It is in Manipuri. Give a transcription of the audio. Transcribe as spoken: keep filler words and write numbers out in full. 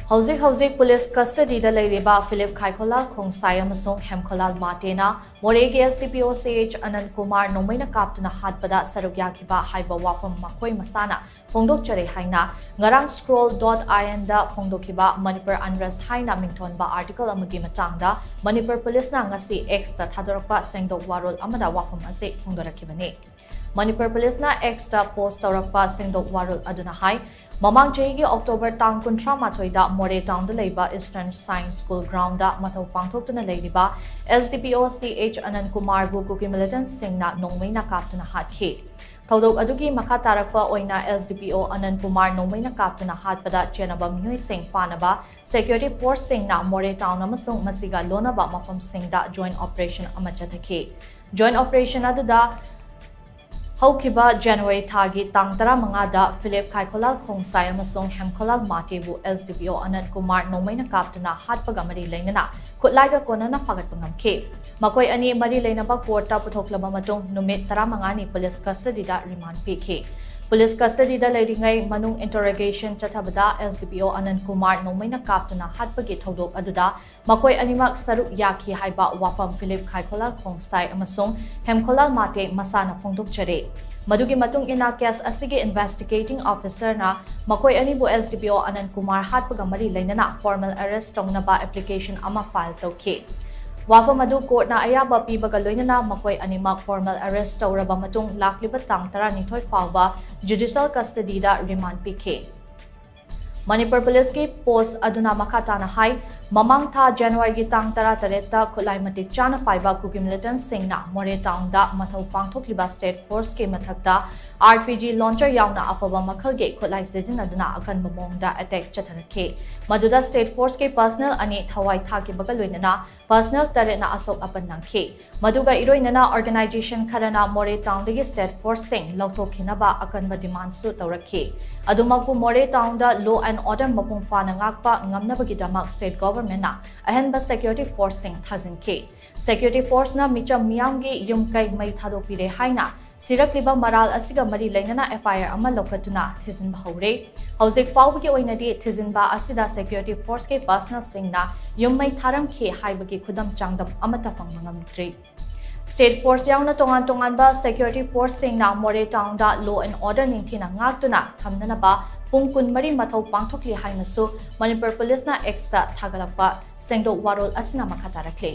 ꯍꯧꯖꯤꯛ ꯍꯧꯖꯤꯛ ꯄꯨꯂꯤꯁ ꯀꯁꯇꯗꯤꯗ ꯂꯩꯔꯤꯕ ꯐꯤꯂꯤꯞ ꯈꯥꯏꯈꯣꯂꯥꯜ ꯈꯣꯡꯁꯥꯏ ꯑꯃꯁꯨꯡ ꯍꯦꯝꯈꯣꯂꯥꯜ ꯃꯥꯇꯦꯅ ꯃꯣꯔꯦꯒꯤ S D P O C H ꯑꯅꯟ Kumar ꯅꯣꯡꯃꯩꯅ ꯀꯥꯞꯇꯨꯅ ꯍꯥꯠꯄꯗ ꯁꯔꯨꯛ ꯌꯥꯈꯤꯕ ꯍꯥꯏꯕ ꯋꯥꯐꯝ ꯃꯈꯣꯏ ꯃꯁꯥꯅ ꯐꯣꯡꯗꯣꯛꯆꯔꯦ ꯍꯥꯏꯅ ꯉꯔꯥꯡ scroll dot I N ꯗ ꯐꯣꯡꯗꯣꯛꯈꯤꯕ ꯃꯅꯤꯄꯨꯔ ꯑꯟꯔꯁ ꯍꯥꯏꯅ ꯃꯤꯡꯊꯣꯟꯕ article ꯑꯃꯒꯤ ꯃꯇꯥꯡꯗ ꯃꯅꯤꯄꯨꯔ ꯄꯨꯂꯤꯁꯅ ꯉꯁꯤ X ꯇ ꯊꯥꯗꯣꯔꯛꯄ ꯁꯦꯡꯗꯣꯛ ꯋꯥꯔꯣꯜ ꯑꯃꯗ ꯋꯥꯐꯝ ꯑꯁꯤ ꯐꯣꯡꯗꯣꯔꯛꯈꯤꯕꯅꯤ꯫ ꯃꯅꯤꯄꯨꯔ ꯄꯨꯂꯤꯁꯅ X ꯇ post ꯇꯧꯔꯛꯄ ꯁꯦꯡꯗꯣꯛ ꯋꯥꯔꯣꯜ ꯑꯗꯨꯅ ꯍꯥꯏ, ꯃꯃꯥꯡ ꯆꯍꯤꯒꯤ October ꯇꯥꯡ ꯀꯨꯟꯊ꯭ꯔꯥ ꯃꯥꯊꯣꯏꯗ ꯃꯣꯔꯦ ꯇꯥꯎꯟꯗ ꯂꯩꯕ Eastern Science School ground ꯗ ꯃꯊꯧ ꯄꯥꯡꯊꯣꯛꯇꯨꯅ ꯂꯩꯔꯤꯕ S D P O C H ꯑꯅꯟ ꯀꯨꯃꯥꯔꯕꯨ ꯀꯨꯀꯤ militant ꯁꯤꯡꯅ ꯅꯣꯡꯃꯩꯅ ꯀꯥꯞꯇꯨꯅ ꯍꯥꯠꯈꯤ꯫ ꯊꯧꯗꯣꯛ ꯑꯗꯨꯒꯤ ꯃꯈꯥ ꯇꯥꯔꯛꯄ ꯑꯣꯏꯅ S D P O ꯑꯅꯟ Kumar ꯅꯣꯡꯃꯩꯅ ꯀꯥꯞꯇꯨꯅ ꯍꯥꯠꯄꯗ ꯆꯦꯟꯅꯕ ꯃꯤꯑꯣꯏꯁꯤꯡ ꯐꯥꯅꯕ security force ꯁꯤꯡꯅ ꯃꯣꯔꯦ ꯇꯥꯎꯟ ꯑꯃꯁꯨꯡ ꯃꯁꯤꯒ ꯂꯣꯟꯅꯕ ꯃꯐꯝꯁꯤꯡꯗ joint operation ꯑꯃ ꯆꯠꯊꯈꯤ꯫ Joint operation ꯑꯗꯨꯗ ꯍꯧꯈꯤꯕ January ꯊꯥꯒꯤ ꯇꯥꯡ ꯇꯔꯥꯃꯉꯥꯗ ꯐꯤꯂꯤꯞ ꯈꯥꯏꯈꯣꯂꯥꯜ ꯈꯣꯡꯁꯥꯏ ꯑꯃꯁꯨꯡ ꯍꯦꯝꯈꯣꯂꯥꯜ ꯃꯥꯇꯦꯕꯨ S D P O ꯑꯅꯟ Kumar ꯅꯣꯡꯃꯩꯅ ꯀꯥꯞꯇꯨꯅ ꯍꯥꯠꯄꯒ ꯃꯔꯤ ꯂꯩꯅꯅ ꯈꯨꯠꯂꯥꯏꯒ ꯀꯣꯟꯅꯅ ꯐꯥꯒꯠꯄ ꯉꯝꯈꯤ꯫ ꯃꯈꯣꯏ ꯑꯅꯤ ꯃꯔꯤ ꯂꯩꯅꯕ court ꯇ ꯄꯨꯊꯣꯛꯂꯕ ꯃꯇꯨꯡ ꯅꯨꯃꯤꯠ ꯇꯔꯥꯃꯉꯥꯅꯤ ꯄꯨꯂꯤꯁ ꯀꯁꯇꯗꯤꯗ remand ꯄꯤꯈꯤ꯫ ꯄꯨꯂꯤꯁ ꯀꯁꯇꯗꯤꯗ ꯂꯩꯔꯤꯉꯩ ꯃꯅꯨꯡ interrogation ꯆꯠꯊꯕꯗ S D P O ꯑꯅꯟ Kumar ꯅꯣꯡꯃꯩꯅ ꯀꯥꯞꯇꯨꯅ ꯍꯥꯠꯄꯒꯤ ꯊꯧꯗꯣꯛ ꯑꯗꯨꯗ ꯃꯈꯣꯏ ꯑꯅꯤꯃꯛ ꯁꯔꯨꯛ ꯌꯥꯈꯤ ꯍꯥꯏꯕ ꯋꯥꯐꯝ ꯐꯤꯂꯤꯞ ꯈꯥꯏꯈꯣꯂꯥꯜ ꯈꯣꯡꯁꯥꯏ ꯑꯃꯁꯨꯡ ꯍꯦꯝꯈꯣꯂꯥꯜ ꯃꯥꯇꯦ ꯃꯁꯥꯅ ꯐꯣꯡꯗꯣꯛꯆꯔꯦ꯫ ꯃꯗꯨꯒꯤ ꯃꯇꯨꯡ ꯏꯟꯅ case ꯑꯁꯤꯒꯤ investigating officer ꯅ ꯃꯈꯣꯏ ꯑꯅꯤꯕꯨ S D P O ꯑꯅꯟ Kumar ꯍꯥꯠꯄꯒ ꯃꯔꯤ ꯂꯩꯅꯅ formal arrest ꯇꯧꯅꯕ application ꯑꯃ file ꯇꯧꯈꯤ꯫ ꯋꯥꯐꯝ ꯑꯗꯨ court ꯅ ꯑꯌꯥꯕ ꯄꯤꯕꯒ ꯂꯣꯏꯅꯅ ꯃꯈꯣꯏ ꯑꯅꯤꯃꯛ formal arrest ꯇꯧꯔꯕ ꯃꯇꯨꯡ ꯂꯥꯛꯂꯤꯕ ꯇꯥꯡ ꯇꯔꯥꯅꯤꯊꯣꯏ ꯐꯥꯎꯕ judicial custody ꯗ remand ꯄꯤꯈꯤ꯫ ꯃꯅꯤꯄꯨꯔ ꯄꯨꯂꯤꯁꯀꯤ post ꯑꯗꯨꯅ ꯃꯈꯥ ꯇꯥꯅ ꯍꯥꯏ, ꯃꯃꯥꯡ ꯊꯥ January ꯒꯤ ꯇꯥꯡ ꯇꯔꯥꯇꯔꯦꯠꯇ ꯈꯨꯠꯂꯥꯏ ꯃꯇꯤꯛ ꯆꯥꯅ ꯄꯥꯏꯕ ꯀꯨꯀꯤ militant ꯁꯤꯡꯅ ꯃꯣꯔꯦ ꯇꯥꯎꯟꯗ ꯃꯊꯧ ꯄꯥꯡꯊꯣꯛꯂꯤꯕ state force ꯀꯤ ꯃꯊꯛꯇ R P G launcher ꯌꯥꯎꯅ ꯑꯐꯕ ꯃꯈꯜꯒꯤ ꯈꯨꯠꯂꯥꯏ ꯁꯤꯖꯤꯟꯅꯗꯨꯅ ꯑꯀꯟꯕ ꯃꯑꯣꯡꯗ attack ꯆꯠꯊꯔꯛꯈꯤ꯫ ꯃꯗꯨꯗ state force ꯀꯤ personnel ꯑꯅꯤ ꯊꯋꯥꯏ ꯊꯥꯈꯤꯕꯒ ꯂꯣꯏꯅꯅ personnel ꯇꯔꯦꯠꯅ ꯑꯁꯣꯛ ꯑꯄꯟ ꯅꯪꯈꯤ꯫ ꯃꯗꯨꯒ ꯏꯔꯣꯏꯅꯅ organization ꯈꯔꯅ ꯃꯣꯔꯦ ꯇꯥꯎꯟꯗꯒꯤ state force ꯁꯤꯡ ꯂꯧꯊꯣꯛꯈꯤꯅꯕ ꯑꯀꯟꯕ demand ꯁꯨ ꯇꯧꯔꯛꯈꯤ꯫ ꯑꯗꯨꯃꯛꯄꯨ ꯃꯣꯔꯦ ꯇꯥꯎꯟꯗ law and order ꯃꯄꯨꯡ ꯐꯥꯅ ꯉꯥꯛꯄ ꯉꯝꯅꯕꯒꯤꯗꯃꯛ state government ꯅ ꯑꯍꯦꯟꯕ security force ꯁꯤꯡ ꯊꯥꯖꯤꯟꯈꯤ꯫ Security force ꯅ ꯃꯤꯆꯝ ꯃꯤꯌꯥꯝꯒꯤ ꯌꯨꯝ ꯀꯩ ꯃꯩ ꯊꯥꯗꯣꯛꯄꯤꯔꯦ ꯍꯥꯏꯅ ꯁꯤꯔꯛꯂꯤꯕ ꯃꯔꯥꯜ ꯑꯁꯤꯒ ꯃꯔꯤ ꯂꯩꯅꯅ F I R ꯑꯃ ꯂꯧꯈꯠꯇꯨꯅ ꯊꯤꯖꯤꯟꯕ ꯍꯧꯔꯦ꯫ ꯍꯧꯖꯤꯛ ꯐꯥꯎꯕꯒꯤ ꯑꯣꯏꯅꯗꯤ ꯊꯤꯖꯤꯟꯕ ꯑꯁꯤꯗ security forceꯀꯤ personnelꯁꯤꯡꯅ ꯌꯨꯝ ꯃꯩ ꯊꯥꯔꯝꯈꯤ ꯍꯥꯏꯕꯒꯤ ꯈꯨꯗꯝ ꯆꯥꯡꯗꯝ ꯑꯃꯠꯇ ꯐꯪꯕ ꯉꯝꯗ꯭ꯔꯤ꯫ State force ꯌꯥꯎꯅ ꯇꯣꯉꯥꯟ ꯇꯣꯉꯥꯟꯕ security forceꯁꯤꯡꯅ ꯃꯣꯔꯦ townꯗ law and order ꯅꯤꯡꯊꯤꯅ ꯉꯥꯛꯇꯨꯅ ꯊꯝꯅꯅꯕ ꯄꯨꯡ ꯀꯨꯟꯃꯔꯤ ꯃꯊꯧ ꯄꯥꯡꯊꯣꯛꯂꯤ ꯍꯥꯏꯅꯁꯨ ꯃꯅꯤꯄꯨꯔ ꯄꯨꯂꯤꯁꯅ Xꯇ ꯊꯥꯒꯠꯂꯛꯄ ꯁꯦꯡꯗꯣꯛ ꯋꯥꯔꯣꯜ ꯑꯁꯤꯅ ꯃꯈꯥ ꯇꯥꯔꯛꯂꯤ꯫